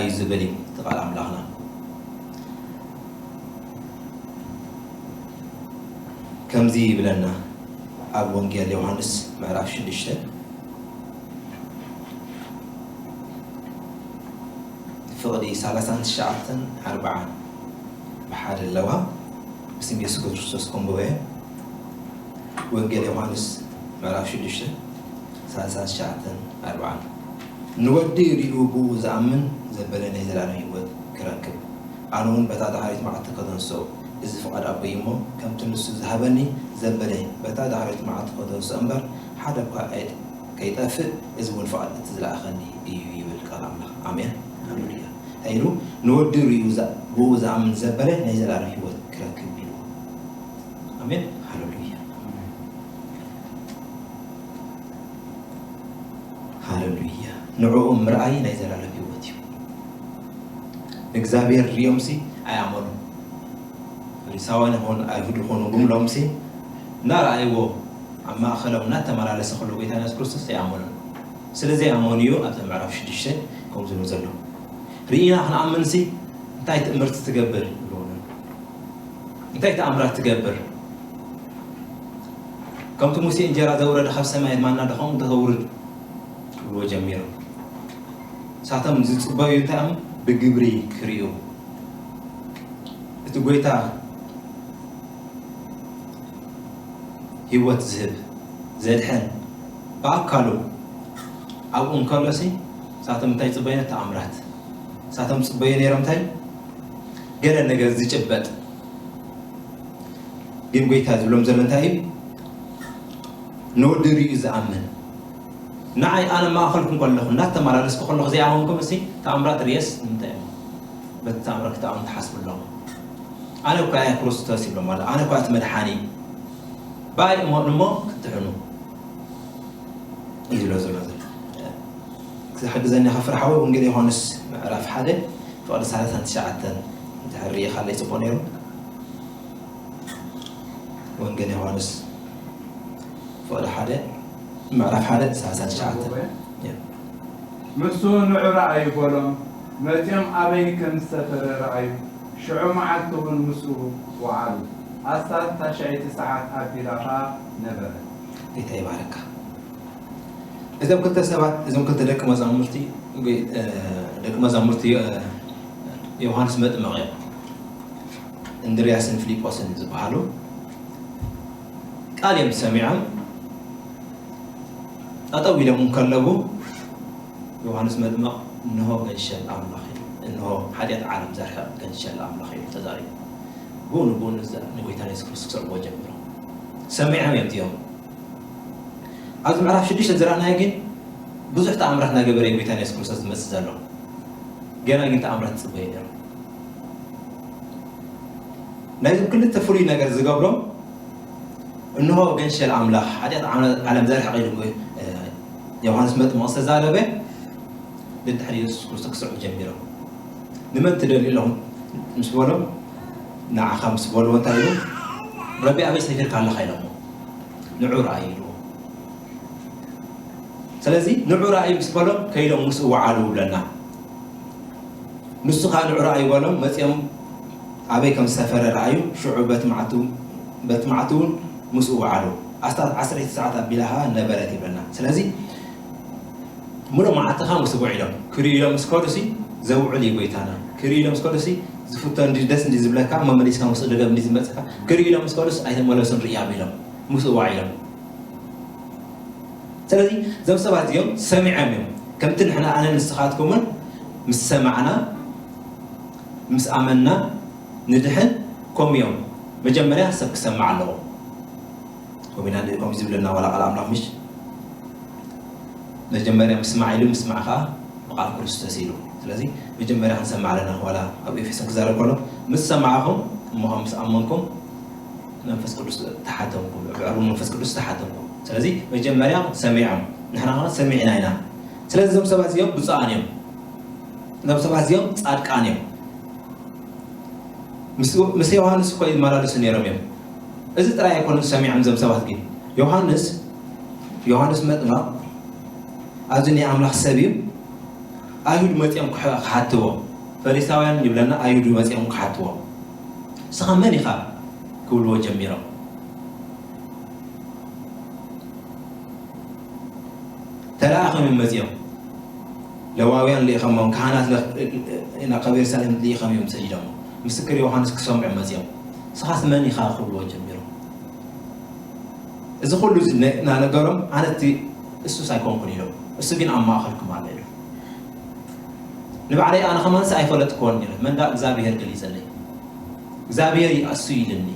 እዩ ዝብል እዩ እቲ ቃል ኣምላኽና። ከምዚ ይብለና ኣብ ወንጌል ዮሃንስ ምዕራፍ ሽዱሽተ ፍቕዲ ሰላሳን ትሽዓተን ኣርባዓን ብሓደ ኣለዋ። ብስም የሱስ ክርስቶስ ከንብቦ እየ። ወንጌል ዮሃንስ ምዕራፍ ሽዱሽተ ሰላሳን ትሽዓተን ኣርባዓን ንወዲ ርእዩ ብኡ ዝኣምን ዘበለ ናይ ዘላለም ህይወት ክረክብ፣ ኣነ እውን በታ ዳሕሪት መዓልቲ ከተንስኦ፣ እዚ ፍቓድ ኣቦይ እሞ፣ ከምቲ ንሱ ዝሃበኒ ዘበለ በታ ዳሕሪት መዓልቲ ከተንስኦ እምበር፣ ሓደ እኳ ኣይ-፣ ከይጠፍእ፣ እዚ እውን ፍቓድ እቲ ዝለኣኸኒ እዩ ይብል ቃል ኣምላኽ። ኣሜን። ሃሌሉያ። እንታይ ኢሉ? ንወዲ ርእዩ ዛ-፣ ብኡ ዝኣምን ዘበለ ናይ ዘላለም ህይወት ክረክብ ኢሉ። ኣሜን። ሃሌሉያ። ሃሌሉያ። ንዕኡ ምርኣይ ናይ ዘላለም ህይወት እዩ። ንእግዚኣብሔር ርእዮምሲ ኣይኣመኑን። ፈሪሳውያን ይኹን ኣይሁድ ይኹኑ ብምሎምሲ እናረኣይዎ ኣብ ማእኸሎም እናተመላለሰ ከሎ ጎይታ የሱስ ክርስቶስ ኣይኣመኑን። ስለ ዘይኣመኑ እዩ ኣብዛ ምዕራፍ ሽዱሽተ ከምኡ ዝብሉ ዘሎ። ርኢና ክንኣምንሲ እንታይ ትእምርቲ ትገብር ይብልዎ። እንታይ ተኣምራት ትገብር? ከምቲ ሙሴ እንጀራ ዘውረደ ካብ ሰማይ ማና ዶ ከምኡ ተተውርድ ክብልዎ ጀሚሮም። ንሳቶም ዝጽበዩ እንታይ እዮም? ብግብሪ ክርእዩ። እቲ ጎይታ ህይወት ዝህብ፣ ዘድሕን፣ ብኣካሉ ኣብኡ እንከሎሲ ንሳቶም እንታይ ይጽበዩ? ተኣምራት። ንሳቶም ዝጽበዩ ነይሮም እንታይ? ገለ ነገር ዝጭበጥ። ግን ጎይታ ዝብሎም ዘሎ እንታይ እዩ? ንወዲ ርእዩ ዝኣምን። ንዓይ ኣነ ማእኸልኩም ከለኹ፣ እናተመላለስኩ ከለኹ ዘይኣመንኩም፣ እስቲ ተኣምራት ርእየስ ንምንታይ እሞ በቲ ተኣምራት ክትኣምኑ ትሓስቡ ኣለኹም? ኣነ እኳ እየ ክርስቶስ ይብሎም ኣሎ። ኣነ እኳ እቲ መድሓኒ። ብኣይ እመኑ እሞ ክትድሕኑ እዩ ዝብሎ ዘሎ ዘሎ። ክሕግዘኒ ከፍርሓዊ ወንጌል ዮሃንስ ምዕራፍ ሓደ ፍቕዲ ሰላሳን ትሽዓተን እንድሕር ርኢኻለይ ጽቡቕ ነይሩ። ወንጌል ዮሃንስ ፍቕዲ ሓደ ምዕራፍ ሓደ ሰላሳን ትሽዓተን። እያ። ንሱ ንዑ ረኣዩ በሎም። መጺኦም ኣበይ ከም ዝሰፈረ ረኣዩ። ሽዑ መዓልቲ እውን ምስኡ ወዓሉ። ኣስታት ታሽዐይቲ ሰዓት ኣቢላ ኸኣ ነበረ። ጌታ ይባረካ። እዞም ክልተ ሰባት፣ እዞም ክልተ ደቂ መዛሙርቲ፣ እ፣ ደቂ መዛሙርቲ፣ እ፣ ዮሃንስ መጥምቕ እዮም። እንድርያስን ፊልጶስን ዝበሃሉ ቃል እዮም ሰሚዖም። ጠጠው ኢሎም እንከለዉ ዮሃንስ መጥምቕ፣ "እንሆ ገንሸል ኣምላኽ እዩ፣ እንሆ ሓጢኣት ዓለም ዘርሕቕ ገንሸል ኣምላኽ እዩ" ተዛሪቡ። ብኡ ንብኡ ንዛ-፣ ንጎይታ የሱስ ክርስቶስ ክስዕብዎ ጀሚሮም። ሰሚዖም እዮም እዚኦም። ኣብዚ ምዕራፍ ሽዱሽተ ዝረኣናዮ ግን ብዙሕ ተኣምራት እናገበረ እዩ ጎይታ የሱስ ክርስቶስ ዝመጽእ ዘሎ። ገና ግን ተኣምራት ይጽበዩ ነይሮም። ናይዞም ክልተ ፍሉይ ነገር ዝገብሮም፣ እንሆ ገንሸል ኣምላኽ፣ ሓጢኣት ዓመ-፣ ዓለም ዘርሕቕ ኢሉ፣ እ፣ ዮሃንስ መጥምቕ ዝተዛረበ፣ ደድሕሪ የሱስ ክርስቶስ ክስዕቡ ጀሚሮም። "ንመን ትደልዩ ኣለኹም?" ምስ በሎም፣ "ንዓኻ" ምስ በልዎ እንታይ ኢሉ? "ረቢ ኣበይ ሰፊርካ ኣለኻ?" ኢሎሞ። "ንዑ ረኣዩ" ኢልዎ። ስለዚ ንዑ ረኣዩ ምስ በሎም ከይዶም ምስኡ ወዓሉ ይብለና። ንሱ ኸኣ ንዑ ረኣዩ በሎም፣ መጺኦም ኣበይ ከም ዝሰፈረ ረኣዩ። ሽዑ በቲ መዓልቲ፣ በቲ መዓልቲ እውን ምስኡ ወዓሉ። ኣስታት ዓሰርተ ሰዓት ኣቢላ ኸኣ ነበረት ይብለና። ስለዚ ምሉእ መዓልቲ ኸኣ ምስኡ ውዒሎም። ክርእዩ ኢሎም ምስ ከዱሲ ዘውዕል እዩ ጎይታና። ክርእዩ ኢሎም ምስ ከዱሲ ዝፍቶ እንዲ ደስ እንዲ ዝብለካ፣ መመሊስካ ምስኡ ደገም እንዲ ዝመጽካ፣ ክርእዩ ኢሎም ምስ ከዱስ ኣይተመለሱን ርእያ ኣቢሎም ምስኡ ዋዒሎም። ስለዚ እዞም ሰባት እዚኦም ሰሚዖም እዮም። ከምቲ ንሕና ኣነ ንስኻትኩምን ምስ ሰማዕና፣ ምስ ኣመንና ንድሕን፣ ከምኡ እዮም። መጀመርያ ሰብ ክሰማዕ ኣለዎ። ከምኡ ኢና ንርኢ፣ ከምኡ ዝብለና ዋላ ቃል ኣምላኽ ምሽ? መጀመርያ ምስማዕ ኢሉ፣ ምስማዕ ኸዓ ብቃል ክርስቶስ ኢሉ። ስለዚ መጀመርያ ክንሰምዕ ኣለና። ዋላ ኣብ ኤፌሶን ክዛረብ ከሎ፣ "ምስ ሰማዕኹም፣ እሞ ኸዓ ምስ ኣመንኩም፣ መንፈስ ቅዱስ ተሓተምኩም፣ ብዕርቡ መንፈስ ቅዱስ ተሓተምኩም." ስለዚ መጀመርያ ሰሚዖም፣ ንሕና ኸዓ ሰሚዕና ኢና። ስለዚ እዞም ሰባት እዚኦም ብፁዓን እዮም። እዞም ሰባት እዚኦም ጻድቃን እዮም። ምስ፣ ምስ ዮሃንስ እኮ ይመላለሱ ነይሮም እዮም። እዚ ጥራይ ኣይኮኑን ሰሚዖም እዞም ሰባት ግን። ዮሃንስ፣ ዮሃንስ መጥምቕ ኣብዚ ናይ ኣምላኽ ሰብ እዩ። ኣይሁድ መጺኦም ክሓ- ክሓትዎ፣ ፈሪሳውያን ይብለና፣ ኣይሁድ መጺኦም ክሓትዎ፣ "ንስኻ መን ኢኻ?" ክብልዎ ጀሚሮም። ተለኣኾም እዮም መጺኦም። ለዋውያን ልኢኸሞም፣ ካህናት ለ- ናብ ካብ የሩሳሌም ልኢኸም እዮም ሰዲዶሞ። ምስክር ዮሃንስ ክሰምዑ መጺኦም። "ንስኻስ መን ኢኻ?" ክብልዎ ጀሚሮም። እዚ ኩሉ እዚ ነ- እናነገሮም፣ "ኣነ እቲ እሱስ ኣይኮንኩን" ኢሎም። "እሱ ግን ኣብ ማእኸልኩም ኣሎ" ኢሎም። "ንባዕለይ ኣነ ከማንስ ኣይፈለጥክዎን ነይረ፣ መን ደኣ እግዚኣብሔር ገሊጸለይ፣ እግዚኣብሔር እዩ እሱ ኢልኒ"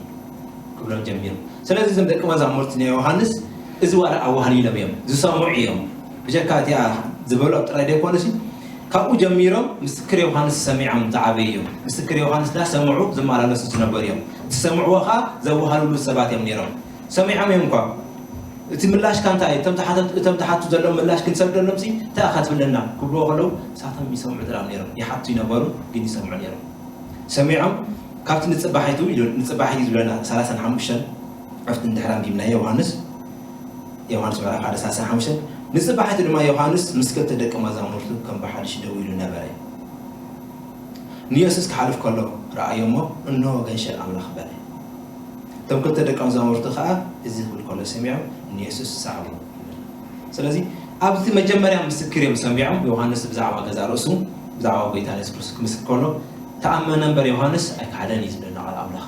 ክብሎም ጀሚሩ። ስለዚ እዞም ደቂ መዛሙርቲ ናይ ዮሃንስ እዚ ዋላ ኣዋህሊሎም እዮም፣ ዝሰምዑ እዮም። ብጀካ እቲኣ ዝበሉ ኣብ ጥራይ ዘይኮነሲ፣ ካብኡ ጀሚሮም ምስክር ዮሃንስ ሰሚዖም ዝዓበዩ እዮም። ምስክር ዮሃንስ ዳ ሰምዑ ዝመላለሱ ዝነበሩ እዮም። እቲ ሰምዕዎ ኸዓ ዘወሃልሉ ሰባት እዮም ነይሮም። ሰሚዖም እዮም እኳ። እቲ ምላሽካ እንታይ እዩ? እቶም ተሓተቱ፣ እቶም ተሓቱ ዘለዉ ምላሽ ክንሰደሎም ሲ እንታይ ኢኻ ትብለና? ክብልዎ ከለዉ ንሳቶም ይሰምዑ ጥራም ነይሮም። ይሓቱ ይነበሩ፣ ግን ይሰምዑ ነይሮም። ሰሚዖም ካብቲ ንጽባሒቱ ኢሉ፣ ንጽባሒ እዩ ዝብለና ሰላሳን ሓሙሽተን ኣብቲ እንድሕር ኣንቢብናዮ ዮሃንስ፣ ዮሃንስ ምዕራፍ ሓደ ሰላሳን ሓሙሽተን፣ ንጽባሒቱ ድማ ዮሃንስ ምስ ክልተ ደቂ መዛሙርቱ ከም ብሓድሽ ደው ኢሉ ነበረ። ንየሱስ ክሓልፍ ከሎ ረኣዮ እሞ፣ "እንሆ ገንሸል ኣምላኽ" በለ። እቶም ክልተ ደቂ መዛሙርቱ ኸኣ እዚ ክብል ከሎ ሰሚዖም ንየሱስ ሰዓብዎ። ስለዚ ኣብዚ መጀመርያ ምስክር እዮም ሰሚዖም፣ ዮሃንስ ብዛዕባ ገዛእ ርእሱ፣ ብዛዕባ ጎይታ የሱስ ክርስቶስ ክምስክር ከሎ፣ "ተኣመነ እምበር ዮሃንስ ኣይከሓደን" እዩ ዝብለና ቃል ኣምላኽ።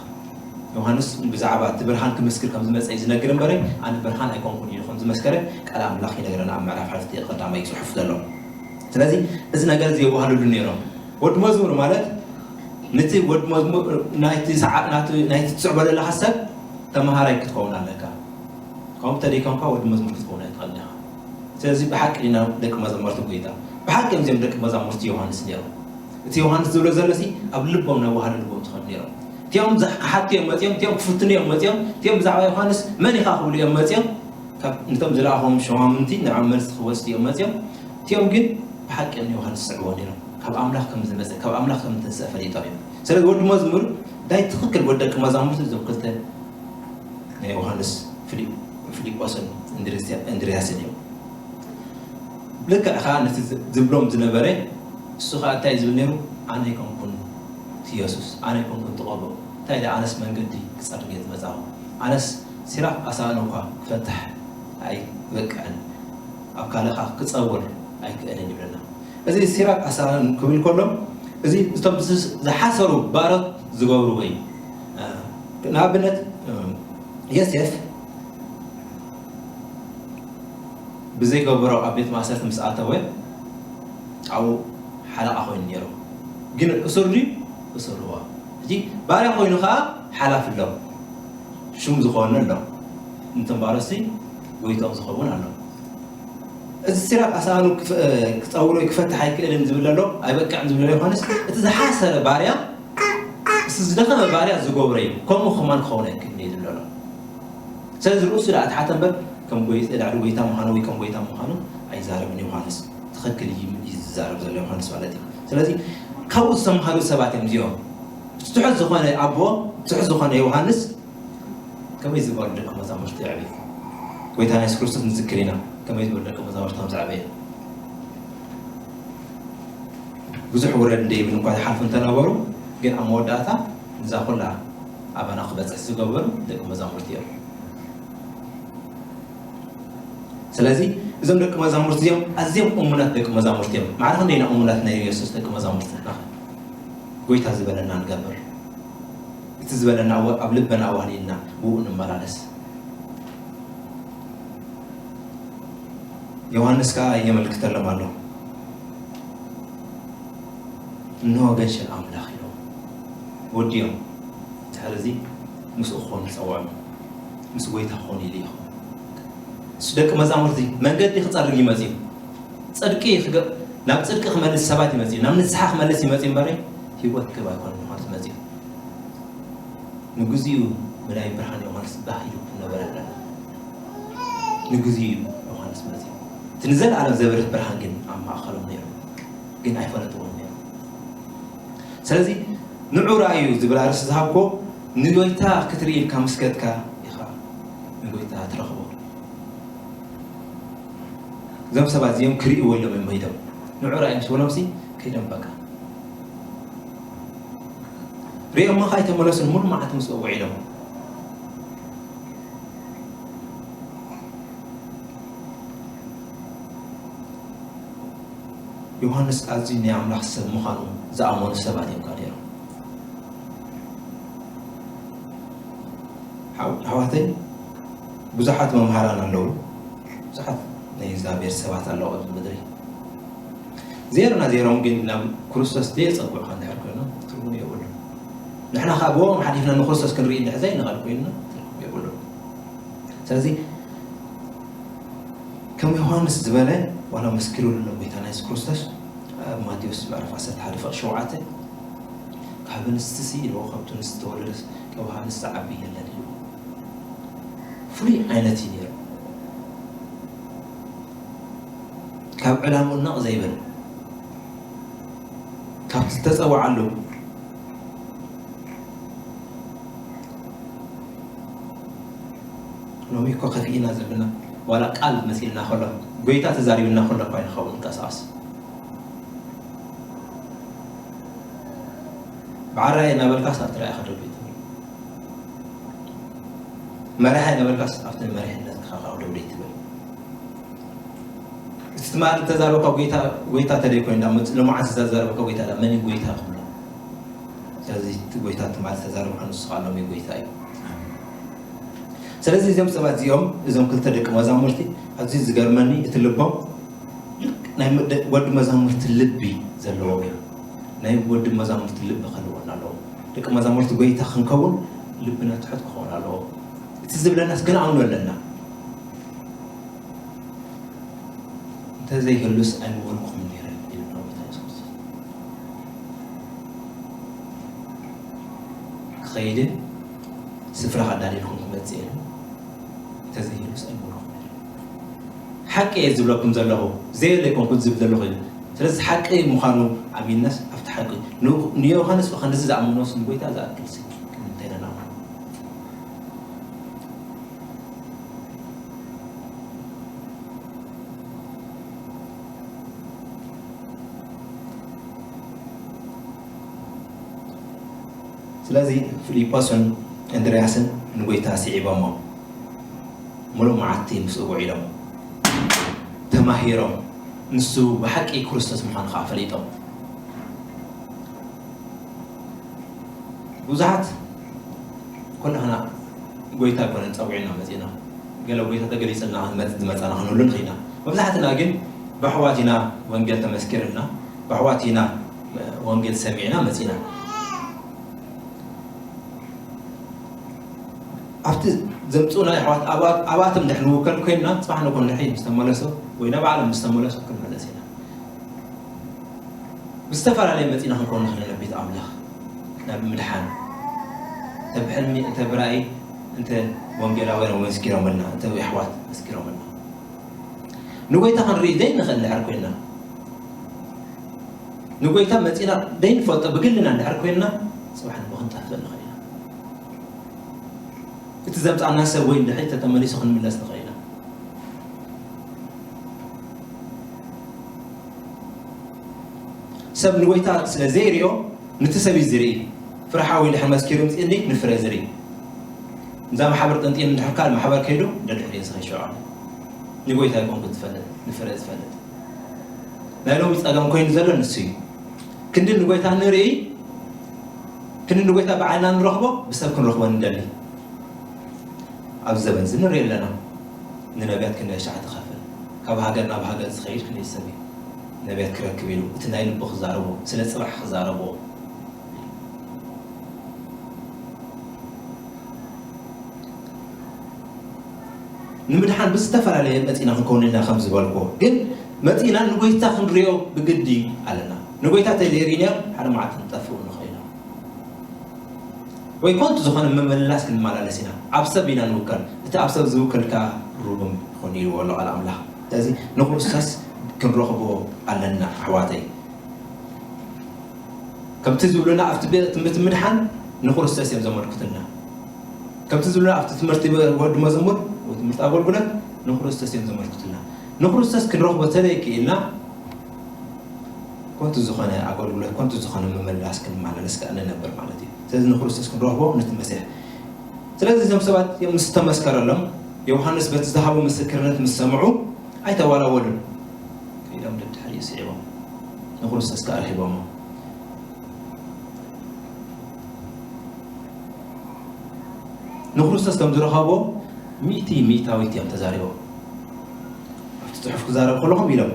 ዮሃንስ ብዛዕባ እቲ ብርሃን ክምስክር ከም ዝመጸ እዩ ዝነግር እምበረ፣ "ኣነ ብርሃን ኣይኮንኩን" ኢሉ ከም ዝመስከረ ቃል ኣምላኽ ይነግረና ኣብ ምዕራፍ ሓሙሽተ ቀዳማይ ጽሑፍ ዘሎ። ስለዚ እዚ ነገር እዚ የዋህልሉ ነይሮም። ወዲ መዝሙር ማለት ነቲ ወዲ መዝሙር ናይቲ ሰዓ-፣ ናቲ-፣ ናይቲ ትስዕቦ ዘለኻ ሰብ ተመሃራይ ክትከውን ኣለካ። ከምኡ እንተደይኮንካ ወዲ መዝሙር ክትከውን ኣይትኽእልን ኢኻ። ስለዚ ብሓቂ ኢና ደቂ መዘመርቲ ጎይታ። ብሓቂ እዮም እዚኦም ደቂ መዛሙርቲ ዮሃንስ ነይሮም። እቲ ዮሃንስ ዝብሎ ዘሎሲ ኣብ ልቦም ነዋህልልዎም ትኾኑ ነይሮም። እቲኦም ዝሓ-፣ ክሓቱ እዮም መጺኦም፣ እቲኦም ክፍትኑ እዮም መጺኦም፣ እቲኦም ብዛዕባ ዮሃንስ መን ኢኻ ክብሉ እዮም መጺኦም። ካብ፣ ነቶም ዝለኣኾም ሸማምንቲ ንዕኦም መልሲ ክወስዱ እዮም መጺኦም። እቲኦም ግን ብሓቂ እዮም ንዮሃንስ ዝስዕብዎ ነይሮም። ካብ ኣምላኽ ከም ዝመጸ፣ ካብ ኣምላኽ ከም እተንስአ ፈሊጦም እዮም። ስለዚ ወዲ መዝሙር ዳይ ትኽክል ወዲ ደቂ መዛሙርቲ እዞም ክልተ ናይ ዮሃንስ፣ ፊሊ-፣ ፊልጶስን እንድርያ-፣ እንድርያስን እዮም። ልክዕ ኸኣ ነቲ ዝ-፣ ዝብሎም ዝነበረ፣ እሱ ኸኣ እንታይ ዝብል ነይሩ? "ኣነ ኣይኮንኩን እቲ የሱስ፣ ኣነ ኣይኮንኩን እቲ ቆቡዕ። እንታይ ደኣ ኣነስ መንገዲ ክጸርግ እየ ዝመጻኹ። ኣነስ ሲራኽ ኣሳእኑ እኳ ክፈትሕ ኣይበቅዕን፣ ኣብ ካልእኻ ክጸውር ኣይክእልን" ይብለና። እዚ ሲራክ ኣሳን ክብል ከሎ፣ እዚ እቶም ዝስ-፣ ዝሓሰሩ ባሮት ዝገብርዎ እዩ። እ፣ ንኣብነት፣ እ፣ ዮሴፍ ብዘይገበሮ ኣብ ቤት ማእሰርቲ ምስ ኣተወ፣ ኣብኡ ሓለቓ ኮይኑ ነይሩ። ግን እሱር ድዩ? እሱር እዋ። ሕጂ ባርያ ኮይኑ ኸዓ ሓላፊ ኣሎ። ሹም ዝኾነ ኣሎ። እንቶም ባሮሲ ጎይቶም ዝኸውን ኣሎ። እዚ ሲራክ ኣሳእኑ ክፍ-፣ ክጸውሮ ክፈትሕ ኣይክእልን ዝብል ዘሎ፣ ኣይበቅዕን ዝብል ዘሎ ዮሃንስ፣ እቲ ዝሓሰረ ባርያ፣ እቲ ዝደኸመ ባርያ ዝገብሮ እዩ። ከምኡ ከማን ክኸውን ኣይክእልን እዩ ዝብል ዘሎ። ስለዚ ርእሱ ደኣ ተሓተ እምበር፣ ከም ጎይ-፣ ልዕሊ ጎይታ ምዃኑ ወይ ከም ጎይታ ምዃኑ ኣይዛረብን ዮሃንስ። ትኽክል እዩ፣ እዩ ዝዛረብ ዘሎ ዮሃንስ ማለት እዩ። ስለዚ ካብኡ ዝተምሃሩ ሰባት እዮም እዚኦም። ትሑት ዝኾነ ኣቦ፣ ትሑት ዝኾነ ዮሃንስ፣ ከመይ ዝበሉ ደቂ መዛሙርቲ የዕብዩ? ጎይታና የሱስ ክርስቶስ ንዝክር ኢና፣ ከመይ ዝበሉ ደቂ መዛሙርቲ ከም ዘዕበየ። ብዙሕ ውረድ ደይብል እንኳ ይሓልፉ እንተነበሩ፣ ግን ኣብ መወዳእታ እዛ ኩላ ኣባና ክበጽሕ ዝገበሩ ደቂ መዛሙርቲ እዮም። ስለዚ እዞም ደቂ መዛሙርቲ እዮም ኣዝዮም እሙናት ደቂ መዛሙርቲ እዮም። ማዕረ ክንደይ ኢና እሙናት ናይ የሱስ ደቂ መዛሙርቲ ንሕና? ጎይታ ዝበለና ንገብር። እቲ ዝበለና ኣወ-፣ ኣብ ልበና ኣዋህሊልና ብኡ ንመላለስ። ዮሃንስ ከኣ የመልክተሎም ኣሎ። "እንሆ ገንሸል ኣምላኽ" ኢሎም ወዲኦም። ድሕሪ እዚ ምስኡ ክኾኑ ጸውዖም። ምስ ጎይታ ክኾኑ ይልኢኹም። እሱ ደቂ መዛሙርቲ መንገዲ ክጸርግ እዩ መጺኡ። ጽድቂ ክገ-፣ ናብ ጽድቂ ክመልስ ሰባት እዩ መጺኡ። ናብ ንስሓ ክመልስ እዩ መጺኡ እምበረ፣ ህይወት ክህብ ኣይኮነን ማለት መጺኡ። ንግዚኡ ምእላይ ብርሃን ዮሃንስ ባህ ኢሉ ክነበረ ኣለና። ንግዚኡ እዩ ዮሃንስ መጺኡ። እቲ ንዘለኣለም ዘብርህ ብርሃን ግን ኣብ ማእከሎም ነይሩ። ግን ኣይፈለጥዎን ነይሩ። ስለዚ ንዑ ረኣዩ ዝብል ኣርእስቲ ዝሃብኮ፣ ንጎይታ ክትርኢ ኢልካ ምስ ከድካ ኢኻ ንጎይታ ትረኽቦ። እዞም ሰባት እዚኦም ክርእይዎ ኢሎም እዮም መይዶም። ንዑ ራእይ ምስ በሎምሲ ከይዶም በቃ ሪኦሞ ከይተመለሱን ሙሉ መዓልቲ ምስኡ ውዒሎም። ዮሃንስ ኣዝዩ ናይ ኣምላኽ ሰብ ምዃኑ ዝኣመኑ ሰባት እዮም ነይሮም። ኣሕዋተይ፣ ብዙሓት መምሃራን ኣለዉ። ብዙሓት ናይ እግዚኣብሔር ሰባት ኣለዉ ኣብዚ ምድሪ። ዜርና ዜሮም ግን ናብ ክርስቶስ ዘየጸግዑኻ እንድሕር ኮይኖም ትርጉም የብሉን። ንሕና ከዓ ብኦም ሓሊፍና ንክርስቶስ ክንርኢ እንድሕር ዘይንኽእል ኮይንና ትርጉም የብሉን። ስለዚ ከም ዮሃንስ ዝበለ ዋላ መስኪሩሉ ኣሎ ጎይታና የሱስ ክርስቶስ ኣብ ማቴዎስ ምዕራፍ ዓሰርተ ሓደ ፍቕዲ ሸውዓተ ካብ ኣንስትሲ ኢልዎ ካብቲ ኣንስቲ ዝተወለደ ካብ ኣንስቲ ዓቢ የለን ኢልዎ። ፍሉይ ዓይነት እዩ ነይሩ። ካብ ዕላምኡ ነቕ ዘይብል ካብቲ ዝተጸውዓሉ ሎሚ እኮ ከፊእና ዘለና ዋላ ቃል መጺእና ከሎ ጎይታ ተዛሪብና ከሎ እኳ ይንኸውን ቀሳስ ብዓራይ እናበልካስ ኣብቲ ራእይካ ደው ትብል መራሒ እናበልካስ ኣብቲ መሪሕነት ክኻካ ደው ትብል እቲ ትማሊ ተዛረብካ ጎይታ ጎይታ ተደይ ኮይኑ ዳ መጽ- ሎማዓንቲ ዝተዛረብካ ጎይታ ዳ መን እዩ ጎይታ ክብሎ ስለዚ እቲ ጎይታ ትማሊ ዝተዛረብካ ንሱ ከዓ ሎሚ ጎይታ እዩ ስለዚ እዞም ሰባት እዚኦም እዞም ክልተ ደቂ መዛሙርቲ ኣዝዩ ዝገርመኒ እቲ ልቦም ልክ ናይ መደ- ወዲ መዛሙርቲ ልቢ ዘለዎም እዮም ናይ ወዲ መዛሙርቲ ልቢ ከለዎና ኣለዎም ደቂ መዛሙርቲ ጎይታ ክንከውን ልብና ትሑት ክኸውን ኣለዎ እቲ ዝብለናስ ግን ኣምኖ ኣለና እንተዘይህሉስ ኣይምኾንኩምን ነይረ ኢሉ ዳዊት ኣየሱስ ክኸይድን ስፍራ ከዳልየልኩም ክመፅእ ኢሉ እንተዘይህሉስ ኣይምኾንኩም ነይረ ሓቂ እየ ዝብለኩም ዘለኹ ዘየለ ኣይኮንኩን ዝብል ዘለኹ ኢሉ ስለዚ ሓቂ ምዃኑ ኣሚንናስ ኣብቲ ሓቂ ንዮሃንስ ብኸንድዚ ዝኣምኖስ ንጎይታ ዝኣክል ሲ ክንምንታይ ኢና ስለዚ ፊልጶስን እንድርያስን ንጎይታ ስዒቦሞ ሙሉእ መዓልቲ ምስኡ ውዒሎም ተማሂሮም ንሱ ብሓቂ ክርስቶስ ምዃኑ ከዓ ፈሊጦም ብዙሓት ኩላህና ጎይታ ኣይኮነን ፀዊዕና መፂና ገለ ጎይታ ተገሊፅልና ክንመፅ ዝመፃና ክንህሉ ንኽኢልና መብዛሕትና ግን ብኣሕዋት ኢና ወንጌል ተመስኪርልና ብኣሕዋት ኢና ወንጌል ሰሚዕና መፂና ኣብቲ ዘምፅኡና ኣሕዋት ኣብኣቶም ድሕ ንውከል ኮይንና ፅባሕ ንኮን ንሒ ምስ ተመለሱ ወይ ናብ ዓለም ምስ ተመለሱ ክንመለስ ኢና ብዝተፈላለየ መፂና ክንኮን ንኽእል ናብ ቤት ኣምላኽ ናብ ምድሓን እንተ ብሕልሚ እንተ ብራእይ እንተ ወንጌላውያን መስኪሮምልና እንተ ኣሕዋት መስኪሮምልና ንጎይታ ክንርኢ ዘይንኽእል እንድሕር ኮይንና ንጎይታ መፂና ዘይንፈልጦ ብግልና እንድሕር ኮይንና ፅባሕ ንጎ ክንጠፍእ ንኽእል ኢና እቲ ዘምፃና ሰብ ወይ እንድሕር ተተመሊሱ ክንምለስ ንኽእል ኢና ሰብ ንጎይታ ስለ ዘይሪኦ ንቲ ሰብ እዩ ዝርኢ ፍርሓዊ ድሕር መስኪሩ ምፅእኒ ንፍረ ዝርኢ እዛ ማሕበር ጠንጢን እንድሕር ካል ማሕበር ከይዱ ደድሕሪ ዝኸይሸዖ ንጎይታ ይኮንኩ ዝፈልጥ ንፍረ ዝፈልጥ ናይ ሎሚ ፀገም ኮይኑ ዘሎ ንሱ እዩ ክንዲ ንጎይታ ንርኢ ክንዲ ንጎይታ ብዓይና ንረኽቦ ብሰብ ክንረኽቦ ንደሊ ኣብዚ ዘበን እዚ ንርኢ ኣለና ንነቢያት ክንደይ ሻዕ ትኸፍል ካብ ሃገር ናብ ሃገር ዝኸይድ ክንደይ ሰብ እዩ ነቢያት ክረክብ ኢሉ እቲ ናይ ልቡ ክዛረቦ ስለ ፅባሕ ክዛረቦ ንምድሓን ብዝተፈላለየ መፂና ክንከውን ኢና ከም ዝበልኩ ግን መፂና ንጎይታ ክንሪኦ ብግዲ ኣለና ንጎይታ ተዘይሪእናዮ ሓደ መዓልቲ ንጠፍኡ ንኽእል ኢና ወይ ኮንቱ ዝኾነ ምምልላስ ክንመላለስ ኢና ኣብ ሰብ ኢና ንውከል እቲ ኣብ ሰብ ዝውከል ከዓ ሩጉም ይኾን ኢልዎ ኣሎ ቃል ኣምላኽ ስለዚ ንክርስቶስ ክንረኽቦ ኣለና ኣሕዋተይ ከምቲ ዝብሉና ኣብቲ ትምህርቲ ምድሓን ንክርስቶስ እዮም ዘመልክቱና ከምቲ ዝብሉና ኣብቲ ትምህርቲ ወዲ መዘሙር ትምህርቲ ኣገልግሎት ንክርስቶስ እዮም ዘመልክቱና ንክርስቶስ ክንረኽቦ ተለይ ክኢልና ከንቱ ዝኾነ ኣገልግሎት፣ ከንቱ ዝኾነ ምምልላስ ክንመላለስ ከኣ ንነብር ማለት እዩ። ስለዚ ንክርስቶስ ክንረኽቦ ነቲ መሲሕ። ስለዚ እዞም ሰባት ምስ ተመስከረሎም፣ ዮሃንስ በቲ ዝሃቦ ምስክርነት ምስ ሰምዑ ኣይተዋላወሉን። ከይዶም ደድሕሪኡ ስዒቦም ንክርስቶስ ከኣ ረኺቦሞ። ንክርስቶስ ከም ዝረኸቦ ሚእቲ ሚእታዊት እዮም ተዛሪቦም። ኣብቲ ጽሑፍ ክዛረብ ከለኹም ኢሎም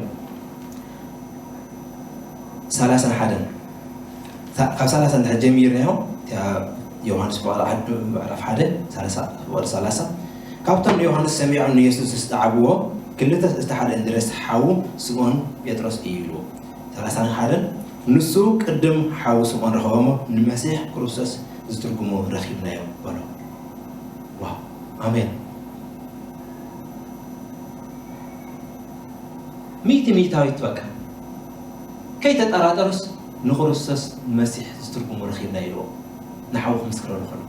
ሰላሳን ሓደን፣ ካብ ሰላሳ እንድሕር ጀሚርናዮ፣ እቲኣ ዮሃንስ ፍቓድ ዓዱ ምዕራፍ ሓደ፣ ሰላሳ፣ ወደ ሰላሳ፣ ካብቶም ንዮሃንስ ሰሚዖም ንየሱስ ዝሰዓብዎ ክልተ፣ እቲ ሓደ እንድርያስ ሓዉ ስምኦን ጴጥሮስ እዩ ኢሉ። ሰላሳን ሓደን፣ ንሱ ቅድም ሓዉ ስምኦን ረኸቦሞ፣ ንመሲሕ ክርስቶስ ዝትርጉሙ ረኺብናዮ በሎ። ዋው፣ ኣሜን። ሚእቲ ሚእታዊት በቃ ከይተጠራጠሩስ ንክርስቶስ መሲሕ ዝትርጉሙ ረኺብና ኢልዎ ንሓዉ ክምስክረሉ ከሎ።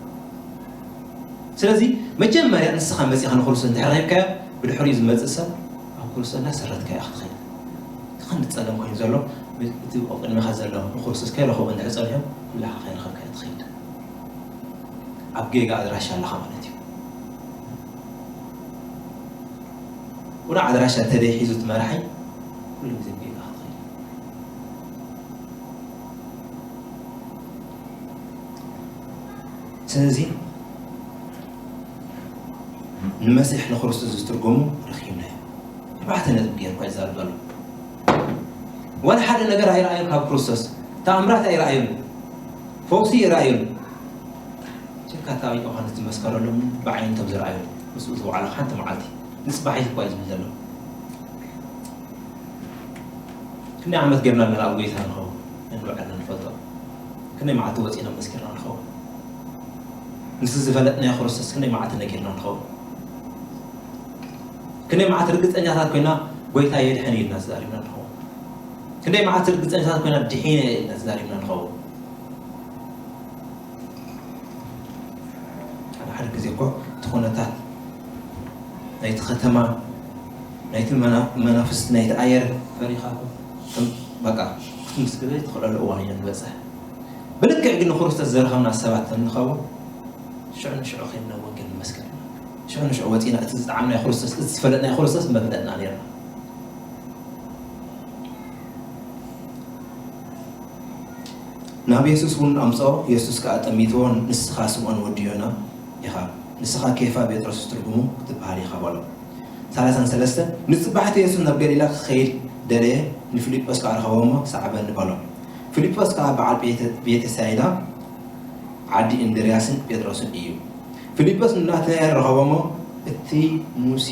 ስለዚ መጀመርያ ንስኻ መጺኻ ንክርስቶስ እንድሕር ረኺብካዮ፣ ብድሕሪኡ ዝመጽእ ሰብ ኣብ ክርስቶስ እናሰረትካዮ ክትኸይድ። እቲ ቀንዲ ጸገም ኮይኑ ዘሎ እቲ ኣብ ቅድሚኻ ዘሎ ንክርስቶስ ከይረኸቦ እንድሕር ጸኒሑ፣ ኩላኻ ከይረኸብካዮ ትኸይድ። ኣብ ጌጋ ኣድራሻ ኣለኻ ማለት እዩ። ቁኑዕ ኣድራሻ እንተደይ ሒዙ እቲ መራሒ፣ ኩሉ ግዜ ጌጋ ክትኸይድ። ስለዚ ንመሲሕ ንክርስቶስ ዝትርጎሙ ረኺብናዮ። ኣርባዕተ ነጥቢ ገይሩ እኳ ይዛረብ ዘሎ። ዋላ ሓደ ነገር ኣይረኣዩን ካብ ክርስቶስ። ተኣምራት ኣይረኣዩን። ፈውሲ ኣይረኣዩን። ጀካ እታ ዮሃንስ ዝመስከረሎም ብዓይነቶም ዝረኣዩ ምስኡ ዝወዓሉ ሓንቲ መዓልቲ ንጽባሒት እኳ እዩ ዝብል ዘሎ። ክንደይ ዓመት ጌርና ኣለና ኣብ ጎይታ ንኸውን? ነንባዕልና ንፈልጦ። ክንደይ መዓልቲ ወጺና መስኪርና ንኸውን? ንሱ ዝፈለጥናዮ ክርስቶስ ክንደይ መዓልቲ ነጊርና ንኸውን? ክንደይ መዓልቲ ርግጸኛታት ኮይና ጎይታ የድሕን ኢልና ተዛሪብና ንኸውን? ክንደይ መዓልቲ ርግጸኛታት ኮይና ድሒነ ኢልና ተዛሪብና ንኸውን? ሓደ ሓደ ግዜ እኮ እቲ ኩነታት ናይቲ ከተማ፣ ናይቲ መና-፣ መናፍስቲ ናይቲ ኣየር ፈሪኻ እኮ ከም በቃ ክትምስክር ዘይትኽእለሉ እዋን ኢና ንበጽሕ። ብልክዕ ግን ንክርስቶስ ዝረኸብና ሰባት እንኸውን፣ ሽዑ ንሽዑ ኸይድና ወንጌል ንመስክር። ሽዑ ንሽዑ ወጺና እቲ ዝጠዓምናዮ ክርስቶስ፣ እቲ ዝፈለጥናዮ ክርስቶስ መፍለጥና ነይርና። ናብ የሱስ እውን ኣምጽኦ። የሱስ ከኣ ጠሚትዎ፣ "ንስኻ ስምዖን ወዲ ዮና ኢኻ፣ ንስኻ ኬፋ፣ ጴጥሮስ ትርጉሙ ክትበሃል ኢኻ" በሎ። ሰላሳን ሰለስተን፣ ንጽባሒት የሱስ ናብ ገሊላ ክኸይድ ደለየ፣ ንፊልጶስ ከኣ ረኸቦ እሞ፣ "ሰዓበኒ" በሎ። ፊልጶስ ከኣ በዓል ቤተ-፣ ቤተሳይዳ፣ ዓዲ እንድርያስን ጴጥሮስን እዩ። ፊልጶስ ንናትናኤል ረኸቦ እሞ፣ "እቲ ሙሴ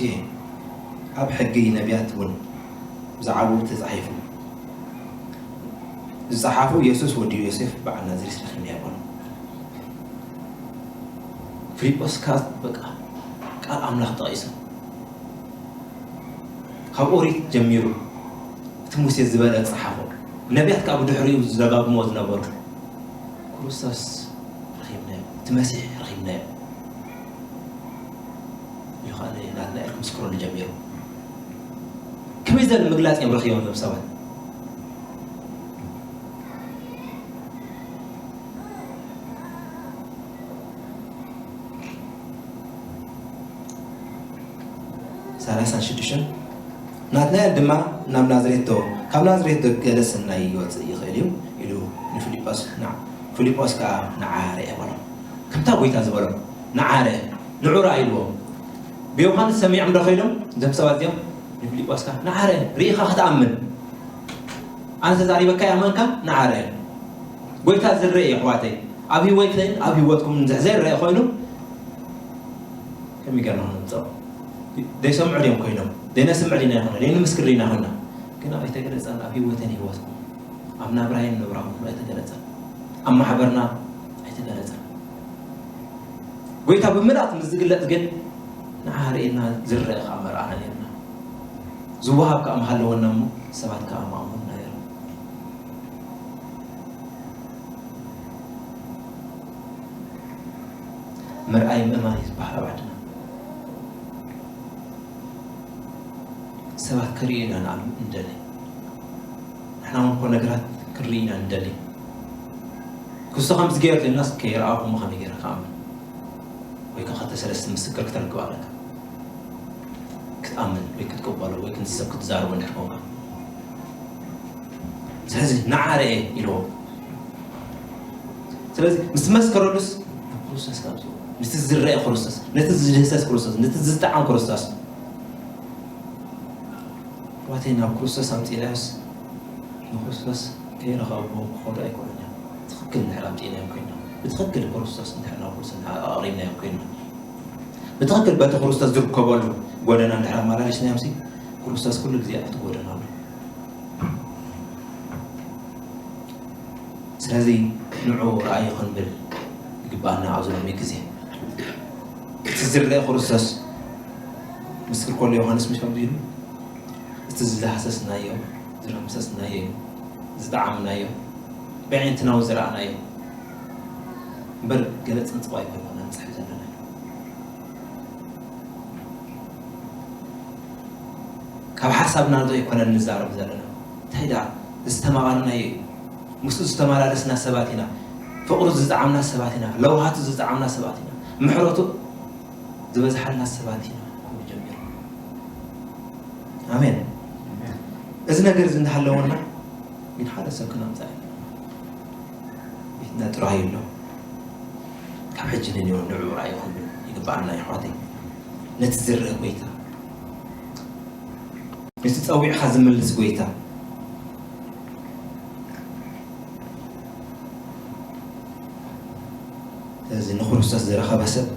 ኣብ ሕጊ ነቢያት እውን ብዛዕባኡ ተጻሒፉ፣ ዝጸሓፉ የሱስ ወዲ ዮሴፍ በዓል ናዝሬት ረኺብናዮ" በሎ። ፊልጶስ ከኣ በቃ ቃል ኣምላኽ ጠቒሱ፣ ካብ ኦሪት ጀሚሩ እቲ ሙሴ ዝበለ ዝጸሓፎ፣ ነቢያት ከኣ ብድሕሪኡ ዝደጋግሞ ዝነበሩ፣ ክርስቶስ ረኺብናዮ፣ እቲ መሲሕ ረኺብናዮ ኢሉ ከኣ ንናትናኤል ክምስክረሉ ጀሚሩ። ከመይ ዝበለ ምግላጽ እዮም ረኺቦም እዞም ሰባት? ሰላሳን ሽዱሽተን፣ ናትናኤል ድማ ናብ ናዝሬት ዶ፣ ካብ ናዝሬት ዶ ገለ ሰናይ ይወጽእ ይኽእል እዩ? ኢሉ ንፊልጶስ፣ ንዓ-፣ ፊልጶስ ከኣ፣ "ንዓ ርአ" በሎ። ከምታ ጐይታ ዝበሎ፣ "ንዓ ርአ፣ ንዑ ርኣ" ኢልዎ። ብዮሃንስ ሰሚዖም ዶ ኸይዶም እዞም ሰባት እዚኦም? ንፊልጶስ ከኣ፣ "ንዓ ርአ፣ ርኢኻ ክትኣምን። ኣነ ተዛሪበካ ይኣመንካ፣ ንዓ ርአ።" ጐይታ ዝርአ እዩ፣ ኣሕዋተይ። ኣብ ህይወትን ኣብ ህይወትኩም እንድሕር ዘይረአ ኮይኑ፣ ከመይ ጌርና ክነምጽኦ? ዘይሰምዑ ድዮም ኮይኖም? ዘይነስምዕ ዲና ይኾና? ዘይንምስክር ዲና ይኾና? ግን ኣይተገለጸን ኣብ ህይወተን ህይወትኩም። ኣብ ናብራይን ናብራኹም ኣይተገለጸን። ኣብ ማሕበርና ኣይተገለጸን። ጐይታ ብምልኣት ምስ ዝግለጽ ግን ንዓ ርኢና ዝረአ ከኣ መርኣና ኔርና። ዝወሃብ ከኣ ምሃለወና እሞ ሰባት ከኣ ምኣመኑና ኔሮም። ምርኣይ ምእማን እዩ ዝበሃል ኣብ ዓድና። ሰባት ክርእዩና ንኣሉ እንደሊ። ንሕና እውን እኮ ነገራት ክንርኢ ኢና ንደሊ። ክሱ ከም ዝገይር ኮይናስ ከይረኣኹ ከመይ ገይረ ክኣምን? ወይ ከዓ ክልተ ሰለስተ ምስክር ክትረክብ ኣለካ። ክትኣምን ወይ ክትቅበሎ ወይ ክንሰብ ክትዛረቦ እንድሕር ኮንካ። ስለዚ ንዓ ርኤ ኢልዎ። ስለዚ ምስ መስከረሉስ ናብ ክርስቶስ ካብ ዝብሉ፣ ነቲ ዝረአ ክርስቶስ፣ ነቲ ዝድህሰስ ክርስቶስ፣ ነቲ ዝጠዓም ክርስቶስ። ዋተይ ናብ ክርስቶስ ኣምፂእናዮስ ንክርስቶስ ከይረኸብዎ ክኸዱ ኣይኮነን። ትኽክል እንድሕር ኣምፂእናዮም ኮይና፣ ብትኽክል ክርስቶስ እንድሕር ናብ ክርስቶስ እንድሕር ኣቕሪብናዮም ኮይና፣ ብትኽክል በቲ ክርስቶስ ዝርከበሉ ጎደና እንድሕር ኣመላሊስናዮም ሲ፣ ክርስቶስ ኩሉ ግዜ ኣብቲ ጎደና ኣሎ። ስለዚ ንዑ ረኣዩ ክንብል ይግባኣና ኣብዚ ሎሚ ግዜ። እቲ ዝረአ ክርስቶስ ምስክር ከሎ ዮሃንስ ምሽ ከምዚ ኢሉ፣ እቲ ዝዳህሰስናዮ፣ ዝረምሰስናዮ፣ ዝጠዓምናዮ፣ ብኣዒንትና እውን ዝረኣናዮ እምበር ገለ ጽንጽዋይ ኮይና ነንጽሕፍ ዘለና ኢና። ካብ ሓሳብና ንዶ ኣይኮነን ንዛረብ ዘለና? እንታይ ደኣ ዝተማቐርናዮ እዩ። ምስኡ ዝተመላለስና ሰባት ኢና። ፍቕሩ ዝጠዓምና ሰባት ኢና። ለውሃቱ ዝጠዓምና ሰባት ኢና። ምሕረቱ ዝበዝሓልና ሰባት ኢና። ክብሉ ጀሚሩ። ኣሜን። እዚ ነገር እዚ እንዳሃለወና ግን ሓደ ሰብ ክነምፃእ ኢና። ቤትና ጥራይ ኣሎ። ካብ ሕጂ ንንዮ ንዑ ራእይ ክንብል ይግባኣና፣ ይሕዋተይ። ነቲ ዝርእ ጎይታ፣ ነቲ ጸዊዕኻ ዝምልስ ጎይታ። ስለዚ ንክርስቶስ ዝረኸበ ሰብ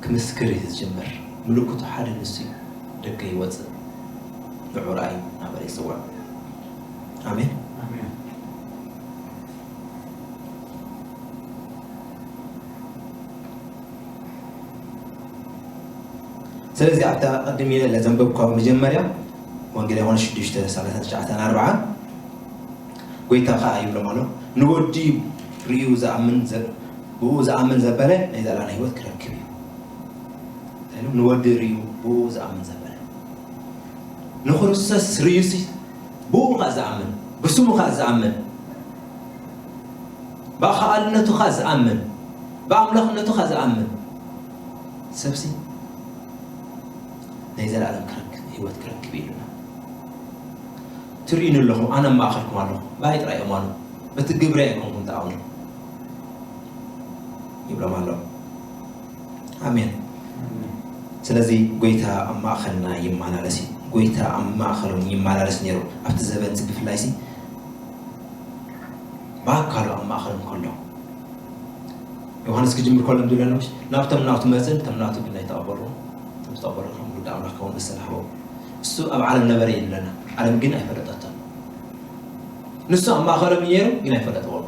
ክምስክር እዩ ዝጅምር። ምልክቱ ሓደ ንሱ እዩ። ደገ ይወጽእ፣ ንዑ ራእይ እናበለ ይጽውዕ። ኣሜን። ኣሜን። ስለዚ ኣብታ ቅድም ኢለ ዘንበብኳ መጀመርያ ወንጌል ዮሃንስ ሽዱሽተ ሰላሳ ትሽዓተ ኣርባዓ፣ ጎይታ ከኣ ይብሎም ኣሎ፣ ንወዲ ርእዩ ዝኣምን ዘ-፣ ብኡ ዝኣምን ዘበለ ናይ ዘላለም ህይወት ክረክብ እዩ። እንታይ ኢሉ? ንወዲ ርእዩ ብኡ ዝኣምን ዘበለ። ንክርስቶስ ርእዩሲ ብኡ ከኣ ዝኣምን፣ ብስሙ ከኣ ዝኣምን፣ ብኣኻልነቱ ከኣ ዝኣምን፣ ብኣምላኽነቱ ከኣ ዝኣምን ሰብሲ ናይ ዘላለም ክረክብ፣ ህይወት ክረክብ እዩ ኢሉና። ትርእዩኒ ኣለኹም፣ ኣነ ኣብ ማእኸልኩም ኣለኹ። ብኣይ ጥራይ እመኑ፣ በቲ ግብሪ ኣይኮንኩም ትኣምኑ ይብሎም ኣሎ። ኣሜን። ስለዚ ጎይታ ኣብ ማእኸልና ይመላለስ እዩ። ጎይታ ኣብ ማእኸሎም ይመላለስ ነይሩ። ኣብቲ ዘበን እዚ ብፍላይ ሲ ብኣካሉ ኣብ ማእኸሎም ከሎ ዮሃንስ ክጅምር ከሎ እንዲለና ምሽ ናብቶም ናቱ መፅእ፣ እቶም ናቱ ግን ኣይተቐበልዎ። እቶም ዝተቐበልዎ ከም ውሉድ ኣምላኽ ክኸውን መሰል ሃቦም። እሱ ኣብ ዓለም ነበረ ይብለና፣ ዓለም ግን ኣይፈለጠቶን። ንሱ ኣብ ማእኸሎም እዩ ነይሩ፣ ግን ኣይፈለጥዎን።